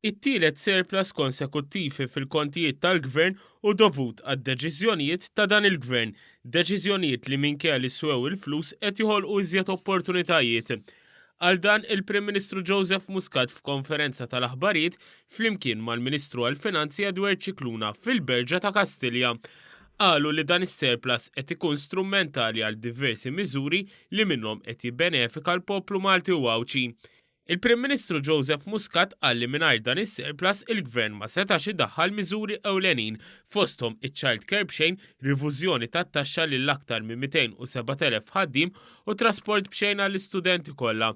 It-tielet surplus konsekuttiv fil-kontijiet tal-Gvern hu dovut għad-deċiżjonijiet ta' dan il-Gvern, deċiżjonijiet li minkejja li swew il-flus qed joħolqu iżjed opportunitajiet. Qal dan il-Prim Ministru Joseph Muscat f'konferenza tal-aħbarijiet flimkien mal-Ministru għall-Finanzi Edward Scicluna fil-Berġa ta' Kastilja. Qalu li dan is-surplus qed ikun strummentali għal diversi miżuri li minnhom qed jibbenefika l-poplu Malti u Għawdxi. Il-Prim Ministru Joseph Muscat qal li mingħajr dan is-surplus il-Gvern ma setax idaħħal miżuri ewlenin fosthom iċ-child care b'xejn, rivużjoni tat-taxxa lil aktar minn 207,000 ħaddiem u trasport b'xejn għall-istudenti kollha.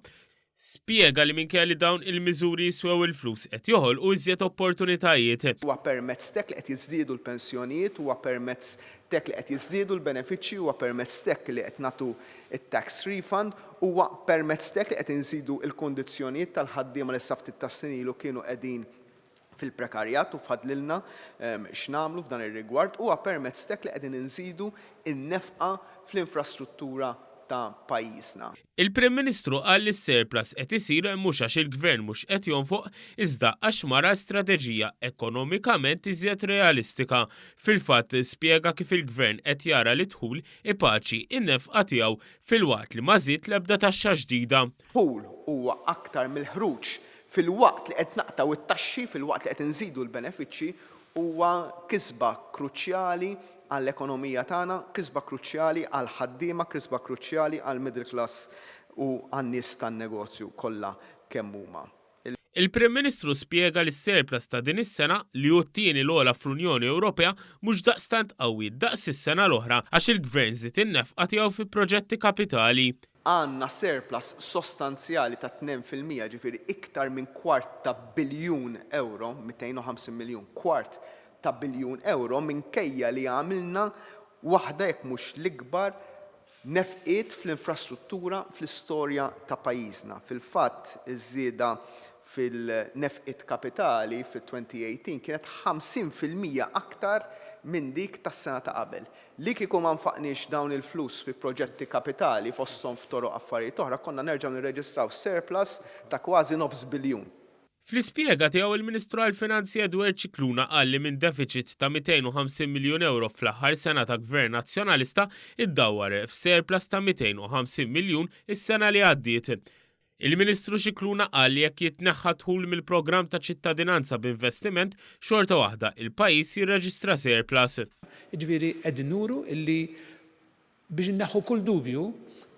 Spjega li minkejja li dawn il-miżuri jiswew il-flus qed joħolqu iżjed opportunitajiet. Huwa permezz t'hekk li qed jiżdiedu l-pensjonijiet, huwa permezz t'hekk li qed jiżdiedu l-benefiċċji, huwa permezz t'hekk li qed nagħtu t-tax refund, huwa permezz t'hekk li qed inżidu l-kundizzjonijiet tal-ħaddiema li sa ftit tas-snin ilu kienu qegħdin fil-prekarjat u fadlilna x'nagħmlu f'dan ir-rigward, huwa permezz t'hekk li qegħdin inżidu n-nefqa fl-infrastruttura ta' pajjiżna. Il-Prim Ministru qal li s-surplus qed isir mhux għax il-Gvern mhux qed jonfoq iżda għax mar għal strateġija ekonomikament iżjed realistika. Fil-fatt, spjega kif il-Gvern qed jara li d-dħul ipaċi n-nefqa tiegħu filwaqt li ma żied l-ebda taxxa ġdida. Dħul huwa aktar mill-ħruġ filwaqt li qed naqtgħu t-taxxi, filwaqt li qed inżidu l-benefiċċji, huwa kisba kruċjali għall-ekonomija tagħna, kisba kruċjali għall-ħaddiema, kisba kruċjali għall-middle class u għan-nies tan-negozju kollha kemm huma. Il-Prim Ministru spjega li s-surplus ta' din is-sena, li hu t-tieni l-ogħla fl-Unjoni Ewropea, mhux daqstant qawwi daqs is-sena l-oħra għax il-Gvern żied in-nefqa tiegħu fi proġetti kapitali. Għandna surplus sostanzjali ta' 2%, ġifieri iktar minn kwart ta' biljun ewro, 250 miljun, kwart ta' biljun ewro minkejja li għamilna waħda jekk mhux l-ikbar nefqiet fl-infrastruttura fl-istorja ta' pajjiżna. Fil-fatt, iż-żieda fil-nefqiet kapitali fil-2018 kienet 50% aktar minn dik tas-sena ta' qabel. Li kieku ma nfaqniex dawn il-flus fi proġetti kapitali, fosthom f'toroq affarijiet oħra, konna nerġgħu nirreġistraw surplus ta' kważi nofs biljun. Fl-ispjega tiegħu il-Ministru għall-Finanzi Edward Scicluna qal li minn defiċit ta' 250 miljun ewro fl-aħħar sena ta' Gvern Nazzjonalista iddawwar f'surplus ta' 250 miljun is-sena li għaddiet. Il-Ministru Scicluna qal li jekk jitneħħa d-dħul mill-programm ta' ċittadinanza b'investiment, xorta waħda il-pajjiż jirreġistra surplus. Jiġifieri qegħdin nuru illi Biex inneħħu kull dubju,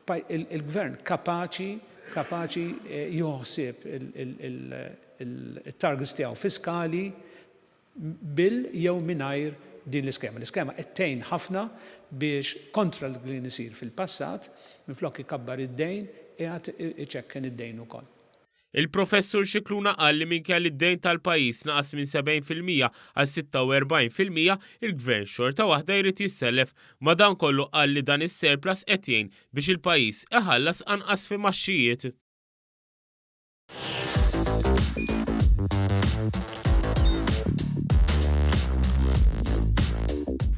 il-Gvern kapaċi kapaċi jieħu ħsieb it-targets tiegħu fiskali bil jew mingħajr din l-iskema. L-iskema qed tgħin ħafna biex kontra li kien isir fil-passat, minflok ikabbar id-dejn, qiegħed iċekken id-dejn ukoll. Il-Professur Scicluna qal li minkejja li d-dejn tal-pajjiż naqas minn 70% għal 46%, il-Gvern xorta waħda jrid jissellef. Madankollu qal li dan is-surplus qed jgħin biex il-pajjiż iħallas anqas fi maxxijiet.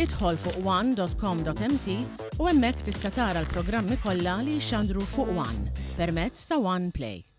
Idħol fuq one.com.mt u hemmhekk tista' tara l-programmi kollha li jixxandru fuq One permezz ta' One Play.